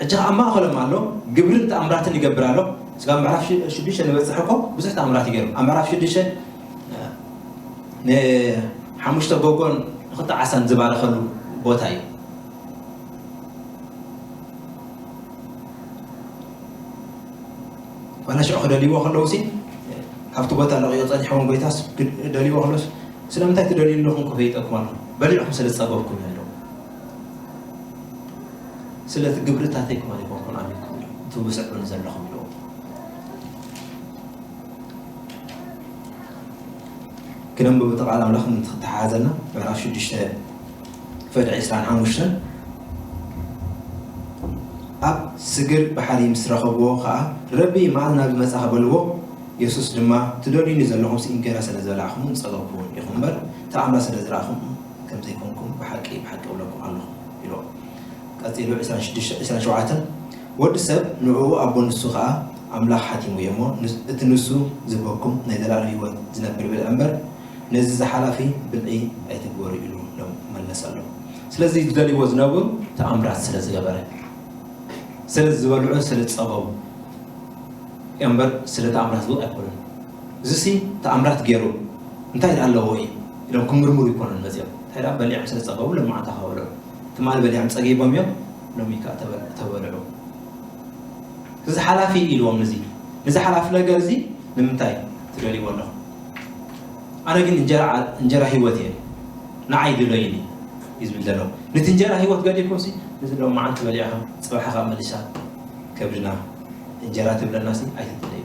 ሕጂ ኸዓ ኣብ ማእኸሎም ኣሎ፣ ግብርን ተኣምራትን ይገብር ኣሎ። ስጋብ ምዕራፍ ሽ-፣ ሽዱሽተ ንበፅሕ እኮ ብዙሕ ተኣምራት ይገርም። ኣብ ምዕራፍ ሽዱሽተ ንሓሙሽተ ጎጎን ንኽልተ ዓሳን ዝባረኸሉ ቦታ እዩ። ዋላ ሽዑ ክደልይዎ ከለዉ ሲ ካብቲ ቦታ ለቒቑ ጸኒሕዎም ጎይታስ ክደልይዎ ከለዉስ ስለምንታይ ትደልዩ ኣለኹም ክፈይጠኩም ኣለኹ በሊዕኩም ስለ ዝጸገብኩም እዮም ኢሎም። ስለቲ ግብርታተይ ከማን ኣይኮንኩን ኣሚንኩም እዮም እቲ ብስዕቡኒ ዘለኹም ኢልዎም። ክነንብብ እቲ ቃል ኣምላኽ ምእንቲ ክተሓሓዘና ምዕራፍ ሽዱሽተ ፍቕዲ ዕስራን ሓሙሽተን ኣብ ስግር ባሕሪ ምስ ረኸብዎ ኸኣ ረቢ መዓዝ ናብ ዝመጻኻ በልዎ። የሱስ ድማ ትደልዩኒ ዘለኹምሲ እንጌራ ስለ ዝበላዕኹምን ዝጸገብኩምን ኢኹም እምበር ተኣምራት ስለ ዝረኣኹም ከም ዘይኮንኩም ብሓቂ ብሓቂ እብለኩም ኣለኹ ኢልዎ። ቀጺሉ ዕስራን ሽዱሽተ ዕስራን ሸውዓተን ወዲ ሰብ ንዕኡ ኣቦ ንሱ ኸኣ ኣምላኽ ሓቲሙ እዩ እሞ፣ ንስ-፣ እቲ ንሱ ዝህበኩም ናይ ዘለኣለም ህይወት ዝነብር ብልዒ እምበር፣ ነዚ እዚ ሓላፊ ብልዒ ኣይትግበሩ ኢሉ ሎም መለሰሎም። ስለዚ ዝደልይዎ ዝነበሩ ተኣምራት ስለ ዝገበረ፣ ስለ ዝበልዑ፣ ስለ ዝጸገቡ እዮም እምበር፣ ስለ ተኣምራት ዝብኡ ኣይኮኑን። እዚሲ ተኣምራት ገይሩ እንታይ ኣለዎ እዩ ኢሎም ክምርምሩ ኣይኮኑን መጺኦም። እንታይ ደኣ በሊዖም ስለ ዝጸገቡ፣ ሎማዓንቲ ከበልዑ። ትማሊ በሊዖም ጸጊቦም እዮም፣ ሎሚ ከኣ ተበል-፣ ተበልዑ። እዚ ሓላፊ ኢልዎም፣ ነዚ፣ ነዚ ሓላፊ ነገር እዚ ንምንታይ ትደልይዎ ኣለኹም? ኣነ ግን እንጀራ ዓ-፣ እንጀራ ህይወት እየ፣ ንዓይ ድለዩኒ። እዩ ዝብል ዘሎ። ነቲ እንጀራ ህይወት ገዲፍኩምሲ፣ ነዚ ሎም መዓልቲ በሊዕኻ፣ ጽባሕ ኸኣ መሊሳ ከብድና እንጀራ ትብለናሲ ኣይትትለዩ።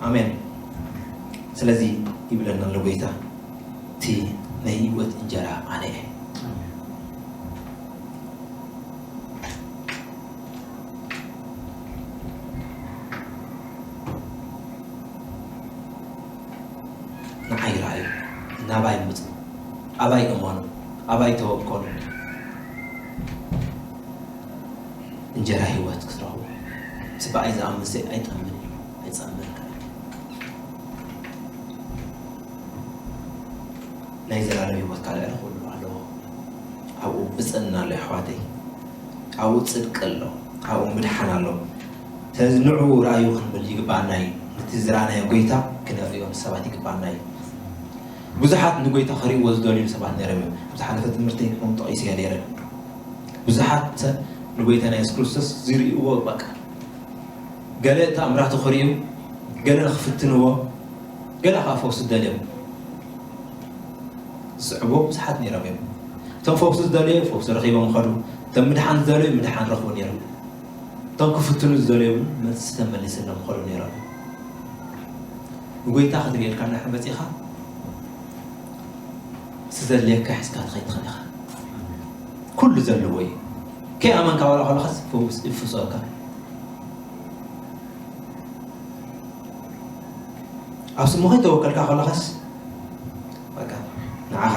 ኣሜን። ስለዚ ይብለና ኣሎ ጎይታ፣ እቲ ናይ ህይወት እንጀራ ኣነ እየ። ንዓይ ረኣዩ፣ ናባይ ምጹ፣ ኣባይ እመኑ፣ ኣባይ ተወከሉ። እንጀራ ህይወት ክትረኽቡ፣ ጽባይ ዝኣምንሲ ኣይጠምን እዩ፣ ኣይጸምን ከኣ እዩ። ናይ ዘላለም ህይወት ካልዕ ኩሉ ኣለዎ። ኣብኡ ብጽእና ኣሎ፣ ኣሕዋተይ። ኣብኡ ጽድቂ ኣሎ፣ ኣብኡ ምድሓን ኣሎ። ስለዚ ንዑ ረኣዩ ክንብል ይግባኣና እዩ። ነቲ ዝረኣናዮ ጎይታ ክነርእዮ ንሰባት ይግባኣና እዩ። ብዙሓት ንጎይታ ክርእይዎ ዝደልዩ ሰባት ነይሮም እዮም። ኣብ ዝሓለፈ ትምህርተይ ክኾን ጠቒሰዮ ነይረ። ብዙሓት ሰብ ንጎይታ ናይ የሱስ ክርስቶስ ዝርእይዎ፣ በቃ፣ ገለ ተኣምራቱ ክርእዩ፣ ገለ ክፍትንዎ፣ ገለ ኸኣ ፈውሲ ዝደልዮም ዝስዕቡ ብዙሓት ነይሮም እዮም። እቶም ፈውሲ ዝደልዩ ፈውሲ ረኺቦም ይኸዱ፣ እቶም ምድሓን ዝደልዩ ምድሓን ረኽቡ ነይሮም። እቶም ክፍትኑ ዝደልዩ እውን መልሲ ተመሊስሎም ይኸዱ ነይሮም። ንጎይታ ክትርእየልካ እንድሕር መጺኻ፣ እቲ ዘድልየካ ሒዝካ ትኸይድ ትኽእል ኢኻ። ኩሉ ዘለዎ እዩ። ከይኣመንካ ዋላ ከለኻስ ፈውስ ይፍሶካ። ኣብ ስሙ ከይተወከልካ ከለኻስ፣ በቃ፣ ንዓኻ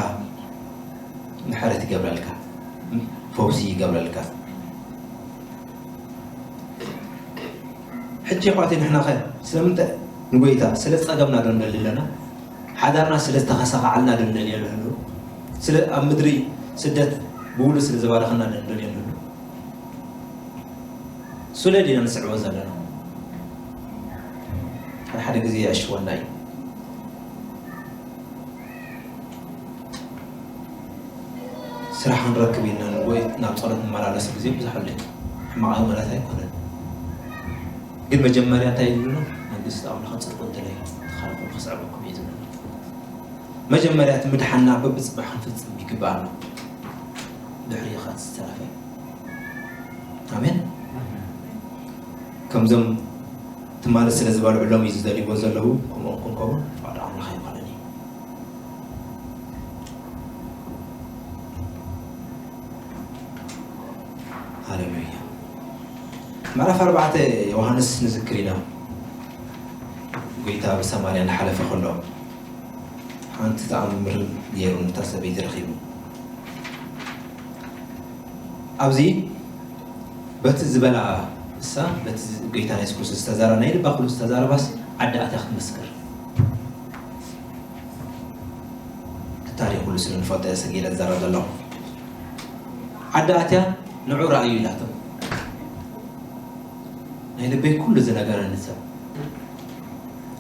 ምሕረት ይገብረልካ፣ ፈውሲ ይገብረልካ። ሕጂ ኣሕዋተይ፣ ንሕናኸ ስለምንታይ ንጎይታ? ስለ ጸገምና ዶ ንደሊ ኣለና? ሓዳርና ስለ ዝተኸሳኸዓልና ዶ ንደልዮ ንህሉ? ስለ ኣብ ምድሪ ስደት ብውሉ ስለ ዝባረኸና ዶ ንደልዮ ንህሉ? ስለ ዲና ንስዕቦ ዘለና? ሓደ ሓደ ግዜ የዕሽወና እዩ። ስራሕ ክንረክብ ኢልና ወይ ናብ ጸሎት ንመላለስ ግዜ ብዙሕ ኣሎ። ሕማቕ እዩ ማለት ኣይኮነን። ግን መጀመርያ እንታይ እዩ ዝብለና? መንግስቲ ኣምላኽን ጽድቁን ድለዩ፣ እቲ ካልእ ኩሉ ክስዕበኩም እዩ ዝብለና። መጀመርያ እቲ ምድሓንና በብጽባሕ ክንፍጽም ይግብኣና። ድሕሪኡ ኸኣ እቲ ዝተረፈ። ኣሜን። ከምዞም ትማሊ ስለ ዝበልዑሎም እዩ ዝደልይዎ ዘለዉ፣ ከምኦም ክንከውን ፍቓድ ኣምላኽ ኣይኮነን እዩ። ሃሌሉያ። ምዕራፍ ኣርባዕተ ዮሃንስ ንዝክር ኢና። ጎይታ ብሰማርያ እናሓለፈ ከሎ ሓንቲ ተኣምር ገይሩ ነታ ሰበይቲ ረኺቡ። ኣብዚ በቲ ዝበላ እሳ፣ በቲ ጎይታ ናይ የሱስ ክርስቶስ ዝተዛረበ፣ ናይ ልባ ኩሉ ዝተዛረባስ ዓዲ ኣትያ ክትምስክር። እቲ ታሪኽ ኩሉ ስለ ንፈልጦ እየ ሰጊረ ዝዛረብ ዘለኹ። ዓዲ ኣትያ ንዑ ረኣዩ ኢላቶ። ናይ ልበይ ኩሉ ዝነገረኒ ሰብ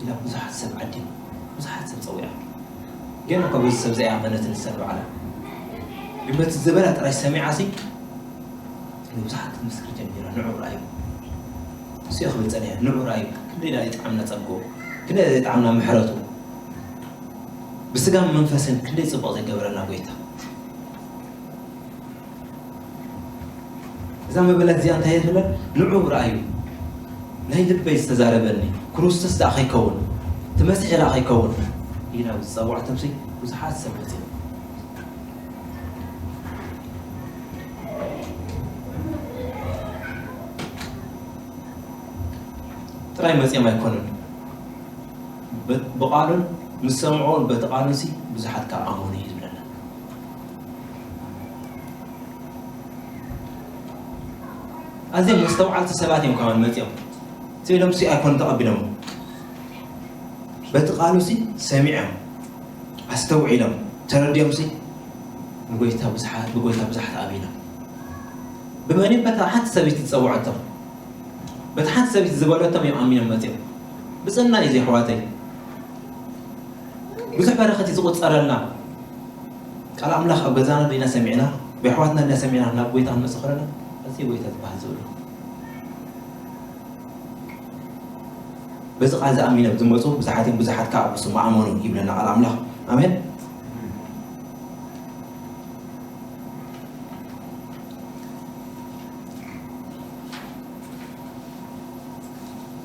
ኢላ ብዙሓት ሰብ ዓዲማ፣ ብዙሓት ሰብ ጸዊዓ። ገና እኳ በዚ ሰብ ዘይኣመነት ንሳ ንባዕላ። ግን በቲ ዝበላ ጥራይ ሰሚዓሲ ንብዙሓት ክትምስክር ጀሚራ። ንዑ ረኣዩ። እሱ ክብል ጸኒሐ፣ ንዑ ረኣዩ። ክንደይ ደኣ ይጥዓምና ጸግኡ፣ ክንደይ ደኣ ይጥዓምና ምሕረቱ። ብስጋን መንፈስን ክንደይ ጽቡቕ ዘይገበረና ጎይታ። እዛ መበለት እዚኣ እንታይ እያ ትብለን? ንዑ ረኣዩ፣ ናይ ልበይ ዝተዛረበኒ ክርስቶስ ደኣ ከይከውን፣ እቲ መሲሕ ደኣ ከይከውን ኢላ ዝጸዋዕቶምሲ ብዙሓት ሰብ መጺኦም። ጥራይ መጺኦም ኣይኮኑን፣ ብ-፣ ብቓሉን ምስ ሰምዑ በቲ ቓሉንሲ ብዙሓት ካብ ኣመኑ እዩ ዝብለና። ኣዝዮም መስተውዓልቲ ሰባት እዮም ከማን መጺኦም። ስኢሎምሲ ኣይኮኑን ተቐቢሎሞ። በቲ ቃሉሲ ሰሚዖም፣ ኣስተውዒሎም፣ ተረዲኦምሲ ንጎይታ ብዙሓት፣ ብጎይታ ብዙሓት ኣሚኖም። ብመን? በታ ሓንቲ ሰበይቲ ዝጸውዐቶም። በታ ሓንቲ ሰበይቲ ዝበለቶም እዮም ኣሚኖም መጺኦም። ብጽና እዩ እዚ ኣሕዋተይ። ብዙሕ በረኸት እዩ ዝቑጸረልና። ቃል ኣምላኽ ኣብ ገዛና ዲና ሰሚዕና፣ ብኣሕዋትና ዲና ሰሚዕና ናብ ጎይታ ክንመጽእ ከለና፣ እዚ ጎይታ ዝበሃል ዝብሉ። በዚ ቃል ዝኣሚኖም ዝመጹ ብዙሓት እዮም፣ ብዙሓት ከኣ ብስሙ ኣመኑ ይብለና ቃል ኣምላኽ። ኣሜን።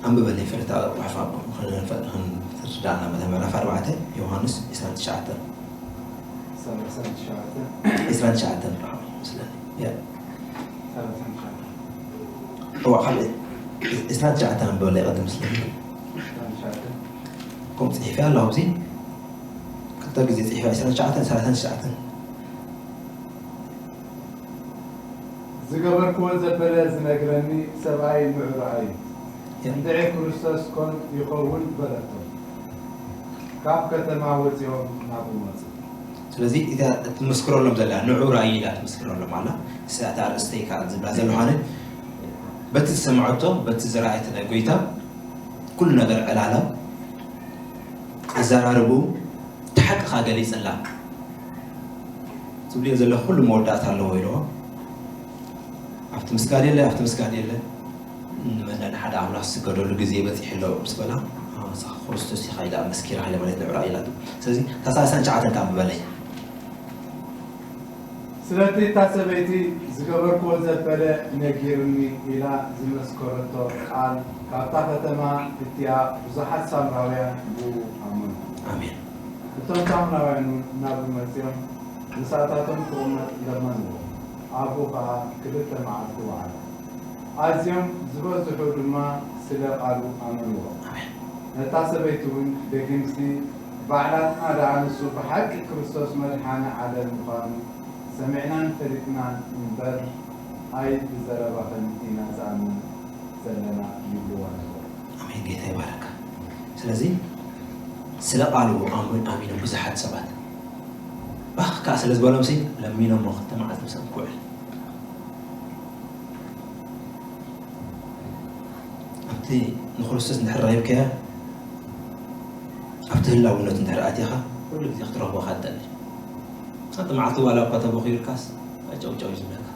ኣንብበለይ ፍርታ ቋሕፋ ክንፈ- ክንርዳእና መተ ምዕራፍ ኣርባዕተ ዮሃንስ ዕስራን ትሽዓተን። ሰላሳን ትሽዓተን። ዕስራን ትሽዓተን ራኸብ መስለኒ። ያ። ሰላሳን ትሽዓተን። እዋ፣ ካብ ዕስራን ትሽዓተን ኣንብበለይ ቅድም መስለኒ። ሰላሳን ትሽዓተን። ከምኡ ጽሒፈ ኣለኹ ኣብዚ። ክልተ ግዜ ጽሒፈ፣ ዕስራን ትሽዓተን፣ ሰላሳን ትሽዓተን። ዝገበርክዎ ዘበለ ዝነግረኒ ሰብኣይ ምዑራይ እዩ። እንድዒ ክርስቶስ ኮን ይኸውን በለቶ። ካብ ከተማ ወፂኦም ናብኡ መፁ። ስለዚ እታ እትምስክረሎም ዘላ ንዑ ራእይ ኢላ ትምስክረሎም ኣላ። እሳ እታ ኣርእስተይ ከዓ ዝብላ ዘለዃነ በቲ ዝሰምዐቶ በቲ ዝረኣየት ናይ ጎይታ ኩሉ ነገር ዕላላ ኣዘራርቡ እቲ ሓቂ ከዓ ገሊፅላ። ትብልዮ ዘለኹ ኩሉ መወዳእታ ኣለዎ ኢልዎ። ኣብቲ ምስጋድ የለ ኣብቲ ምስጋድ የለ ንመን ሓደ ኣምላኽ ዝስገደሉ ግዜ በፂሑ ኣሎ ምስ በላ ኣሳ ክርስቶስ ኢኻ ኢላ መስኪራ ሃይለ ማለት ንዑ ራእይ ኢላቶ። ስለዚ እታ ሰላሳን ትሽዓተን ካብ በለይ። ስለቲ እታ ሰበይቲ ዝገበርክዎ ዘበለ ነጊሩኒ ኢላ ዝመስከረቶ ቃል ካብታ ከተማ እቲኣ ብዙሓት ሳምራውያን ብኡ ኣመኑ። ኣሜን። እቶም ሳምራውያን እውን ናብኡ መጺኦም ምሳታቶም ክቕመጥ ለመንዎ። ኣብኡ ኸኣ ክልተ መዓልቲ ወዓለ። ኣዝዮም ዝበዝሑ ድማ ስለ ቃሉ ኣመንዎ። ነታ ሰበይቲ እውን ደጊምሲ ባዕላትና ደኣ ንሱ ብሓቂ ክርስቶስ መድሓኒ ዓለም ምዃኑ ሰሚዕናን ፈሊጥናን እምበር ኣይብዘረባኽን ኢና ዝኣምን ዘለና ይብልዋ ነበሩ። ኣሜን። ጌታ ይባረካ። ስለዚ ስለ ቃሉ ኣምን ኣሚኖም ብዙሓት ሰባት ባኽ ከዓ ስለ ዝበሎም ሲ ለሚኖሞ ክልተ መዓልቲ ምሳም ክውዕል ኣብቲ ንክርስቶስ እንድሕር ረኺብካዮ ኣብቲ ህላውነቱ እንድሕር ኣቲኻ ኩሉ ግዜ ክትረኽቦ ካጠኒ ኣብቲ መዓልቲ ዋላ እኳ ተበኺሩልካስ ጨውጨው ዝብለካ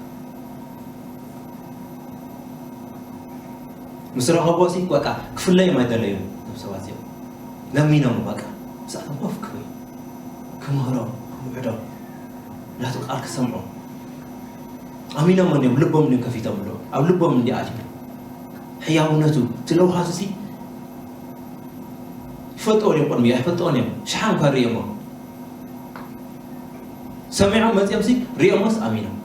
ምስ ረኸቦ ሲ በቃ ክፍለዮም ኣይደለዩን እዞም ሰባት እዚኦም ለሚኖም በቃ ምስኣቶም ኮፍ ክብል ክምህሮም ክምዕዶም ናቱ ቃል ክሰምዑ ኣሚኖም እንዲዮም ልቦም እንዲዮም ከፊቶም ኣለዉ ኣብ ልቦም እንዲ ኣትዩ ሕያውነቱ እቲ ለውሃቱ ሲ ይፈልጥዎ እዮም ቅድሚ ኣይፈልጥዎን እዮም ሽሓን እኳ ርእዮሞ ሰሚዖም መፅኦም ሲ ርእዮሞስ ኣሚኖም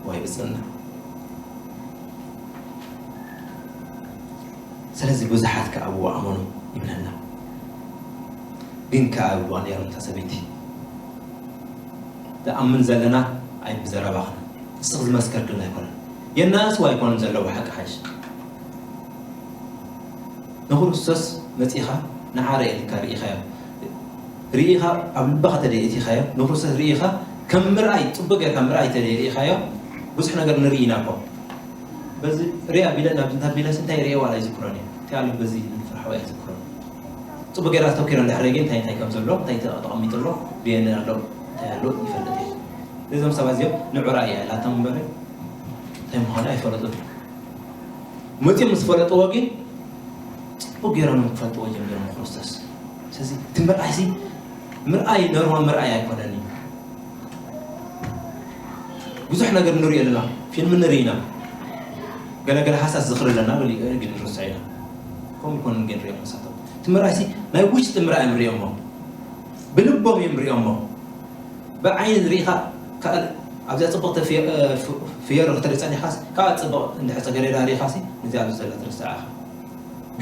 ወይ ብፅና ስለዚ ብዙሓት ከኣ ብኡ ኣመኑ ይብለና ግን ከኣ ብዋ ነይሮም እታ ሰበይቲ ዝኣምን ዘለና ኣይ ብዘረባኽን ንስኽ ዝመስከርክን ኣይኮነን የናእስዋ ኣይኮነን ዘለዎ ሓቂ ሓሽ ንክርስቶስ መጺኻ ንዓ ርኤ ኢልካ ርኢኻዮ ርኢኻ ኣብ ልብኻ ተደይ እቲኻዮ ንክርስቶስ ርኢኻ ከም ምርኣይ ጽቡቅ ጌርካ ምርኣይ ተደይ ርኢኻዮ ብዙሕ ነገር ንርኢ ኢና እኮ በዚ ርያ ቢለ ናብ ድንታት ቢለስ እንታይ ርኤ ዋላ ይዝክሮን እዩ እንታይ ኣሎ በዚ ንፍርሓዊ ኣይዝክሮን ጽቡቅ ጌርካ ተኪሮ እንድሕር ግን እንታይ እንታይ ከም ዘሎ እንታይ ተቐሚጡ ኣሎ ብየን ኣሎ እንታይ ኣሎ ይፈልጥ እዩ እዞም ሰባት እዚኦም ንዑራ እያ ላቶም እምበር እንታይ ምዃኑ ኣይፈለጡን መፂኦም ምስ ፈለጥዎ ግን ፅቡቅ ገይሮም እዮም ክፈልጥዎ ጀሚሮም ክርስቶስ ስለዚ እቲ ምርኣይ ሲ ምርኣይ ኖርማል ምርኣይ ኣይኮነን እዩ ብዙሕ ነገር ንሪኦ ኣለና ፊልም ንርኢ ኢና ገለገለ ሃሳስ ዝኽሪ ኣለና ግን ንርስዖ ኢና ከምኡ ይኮነ ግን ንሪኦም ንሳቶም እቲ ምርኣይ ሲ ናይ ውሽጢ ምርኣይ እዮም ንሪኦሞ ብልቦም እዮም ንሪኦሞ ብዓይኒ ርኢኻ ካልእ ኣብዚኣ ፅቡቅ ፍየሮ ክትርኢ ፀኒኻስ ካብ ፅቡቅ እንድሕር ፀገሬዳ ርኢኻሲ ነዚኣ ኣብዚ ዘላ ትርስዓ ኢኻ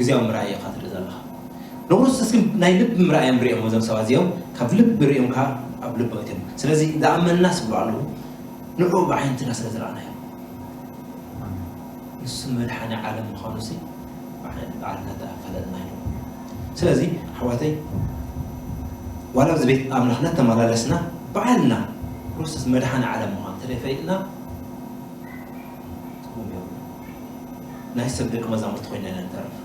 ግዜያዊ ምርኣይ ኢኻ ትርኢ ዘለኻ ንክርስቶስ ግን ናይ ልቢ ምርኣይ እዮም ርኦም እዞም ሰባት እዚኦም ካብ ልቢ ርኦም ከዓ ኣብ ልቢ እዮም ስለዚ ዝኣመንና ስብሉ ኣለዉ ንዑ ብዓይንትና ስለ ዝረኣናዮ ንሱ መድሓኒ ዓለም ምዃኑ ሲ በዓልና ተፈለጥና ኢሉ ስለዚ ኣሕዋተይ ዋላ ኣብዚ ቤት ኣምላኽ እናተመላለስና በዓልና ክርስቶስ መድሓኒ ዓለም ምዃኑ ተለይ ፈሊጥና ትርጉም የብሉ ናይ ሰብ ደቂ መዛሙርቲ ኮይና ኢና ንተርፍ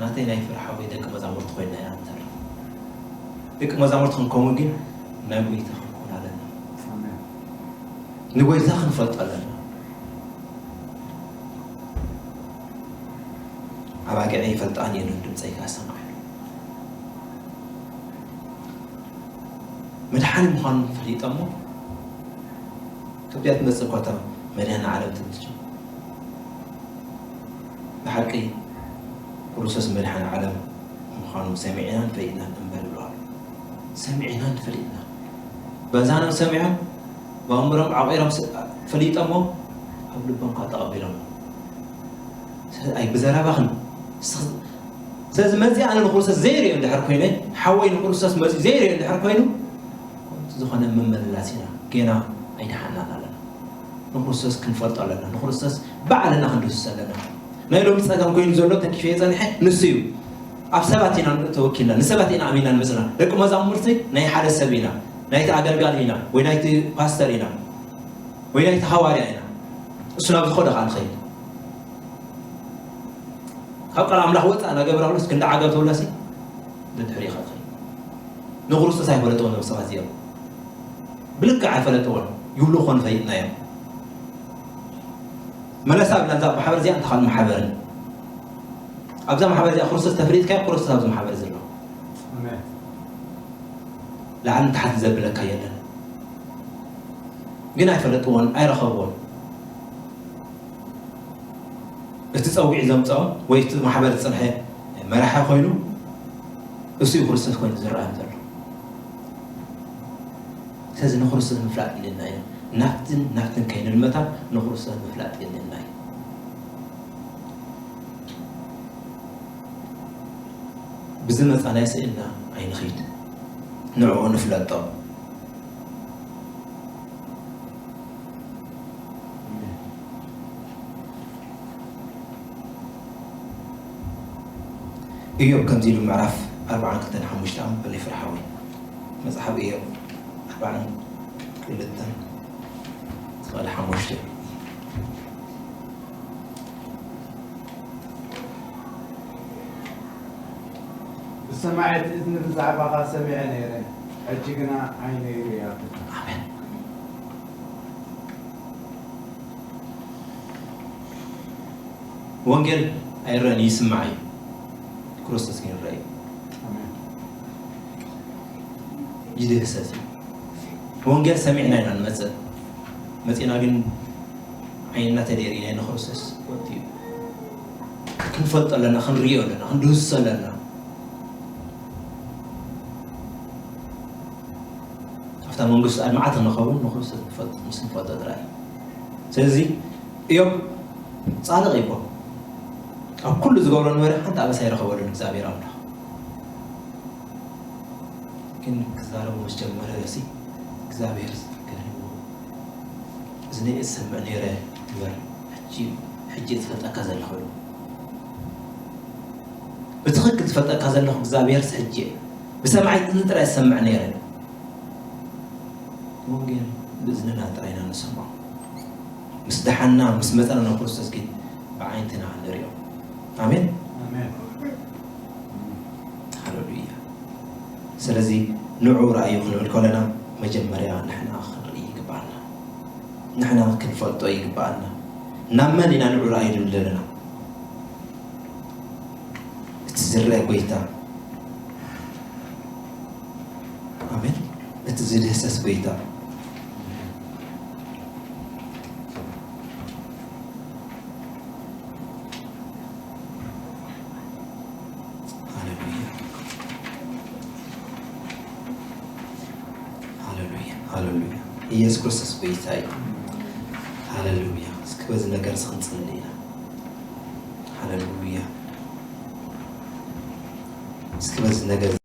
ናተይ ናይ ፍርሓዊ ደቂ መዛሙርቲ ኮይና ኢና ንተርፍ ደቂ መዛሙርቲ ክንከውን ግን ናይ ጎይታ ክንከውን ኣለና ንጎይታ ክንፈልጦ ኣለና ኣባጊዐይ ይፈልጣን እየን ድምፀይ ከዓ ሰምዐ ምዃኑ ፈሊጦሞ። ኢትዮጵያ ትመጽእ እኳ እታ መድኃኔ ዓለም ትምትችው። ብሓቂ ክርስቶስ መድኃኔ ዓለም ምዃኑ ሰሚዕናን ፈሊጥናን እምበር ይብሉ ኣለዉ። ሰሚዕናን ፈሊጥናን። በዛኖም ሰሚዖም፣ ብኣእምሮም ዓቂሮም ስ-፣ ፈሊጦሞ፣ ኣብ ልቦም ከዓ ተቐቢሎም። ስለዚ ኣይ ብዘረባኽን ስ-፣ ስለዚ መጺእ ኣነ ንክርስቶስ ዘይርእዮ እንድሕር ኮይነ፣ ሓወይ ንክርስቶስ መጺኡ ዘይርእዮ እንድሕር ኮይኑ፣ ዝኾነ መመለላስ ኢና፣ ጌና ኣይደሓናን ኣለና። ንክርስቶስ ክንፈልጦ ኣለና። ንክርስቶስ ባዕልና ክንድህስሶ ኣለና። ናይ ሎሚ ጸገም ኮይኑ ዘሎ ተኪፈ ጸኒሐ ንሱ እዩ። ኣብ ሰባት ኢና ተወኪልና፣ ንሰባት ኢና ኣሚና ንመጽና። ደቂ መዛሙርቲ ናይ ሓደ ሰብ ኢና፣ ናይቲ ኣገልጋሊ ኢና፣ ወይ ናይቲ ፓስተር ኢና፣ ወይ ናይቲ ሃዋርያ ኢና። እሱ ናብ ዝኾነ ከዓ ንኸይድ። ካብ ቃል ኣምላኽ ወፃእ እናገበረ ክሎስ ክንዲ ዓገብ ተብሎሲ ደድሕሪ ኢኻ ትኸይድ። ንክርስቶስ ኣይፈለጥዎን እዮም ሰባት እዚኦም። ብልክዕ ኣይፈለጥዎን ይብሉ ኾን ፈሊጥናዮም። መለሳ ብላ እዛ ማሕበር እዚኣ እንታይ ካልእ ማሕበርን ኣብዛ ማሕበር እዚኣ ክርስቶስ ተፈሊጥካ ክርስቶስ ኣብዚ ማሕበር ዘሎ ኣሜን። ላዕልን ታሕትን ዘብለካ የለን። ግን ኣይፈለጥዎን ኣይረኸብዎን። እቲ ጸዊዒ ዘምጽኦ ወይ እቲ ማሕበር ዝጸንሐ መራሒ ኮይኑ እሱ እዩ ክርስቶስ ኮይኑ ዝረኣዮም ዘሎ። ስለዚ ንክርስቶስ ምፍላጥ የድልየና እዩ። ናብትን ናብትን ከይንልመታ ንክርስቶስ ምፍላጥ የድልየና እዩ። ብዝመጻናዮ ስኢልና ኣይንኺድ፣ ንዕኡ ንፍለጦ። ኢዮብ ከምዚ ኢሉ ምዕራፍ ኣርባዓን ክልተን ሓሙሽተ ኣንብበለይ ፍረ ሓወይ። መጽሓፍ ኢዮብ ኣርባዓን ክልተን ክፋል ሓሙሽተ። ብሰማዒ እቲ እዝኒ ብዛዕባኻ ሰሚዐ ነይረ፣ ሕጂ ግና ዓይነይ ርእያትካ። ኣሜን። ወንጌል ኣይረኣን እዩ፣ ይስማዕ እዩ። ክርስቶስ ግን ይረአ እዩ። ኣሜን። ይድህሰስ እዩ። ወንጌል ሰሚዕና ኢና ንመጽእ። መጺእና ግን ዓይንና ተደይሩ ኢና ንክርስቶስ ወጥዩ። ክንፈልጦ ኣለና፣ ክንርእዮ ኣለና፣ ክንድህስሶ ኣለና። ኣብታ መንግስቱ ኣድማዓት ንኸውን ንክርስቶስ ንፈልጥ፣ ምስ ንፈልጦ ጥራይ። ስለዚ እዮም ጻድቕ ይቦ ኣብ ኩሉ ዝገብሮ ነበረ ሓንቲ ኣበሳ ይረኸበሉን እግዚኣብሔር ኣምላኽ። ግን ክዛረቡ ምስ ጀመረ ሲ እግዚኣብሔር ገሪሙ፣ እዚ ናይ ዝሰምዕ ነይረ እምበር ሕጂ፣ ሕጂ ዝፈልጠካ ዘለኹ ኢሉ። ብትኽክል ዝፈልጠካ ዘለኹ እግዚኣብሔርስ ሕጂ እየ። ብሰማዒ እዝኒ ጥራይ ዝሰምዕ ነይረ። ወንጌል ብእዝንና ጥራይ ኢና ንሰምዖ። ምስ ደሓንና፣ ምስ መጸና ናብ ክርስቶስ ግን ብዓይንትና ንሪኦ። ኣሜን። ኣሜን። ሃሌሉያ። ስለዚ ንዑ ረኣዩ ክንብል ከለና መጀመርያ ንሕና ክንርኢ ይግባኣና። ንሕና ክንፈልጦ ይግባኣና። ናብ መን ኢና ንዑ ረኣዩ ንብል ዘለና? እቲ ዝረአ ጎይታ። ኣሜን። እቲ ዝድህሰስ ጎይታ። ሃሌሉያ። ሃሌሉያ። ሃሌሉያ። ኢየሱስ ክርስቶስ ጎይታ እዩ። ሃሌሉያ። እስኪ በዚ ነገር እዚ ክንጽሊ ኢና። ሃሌሉያ። እስኪ በዚ ነገር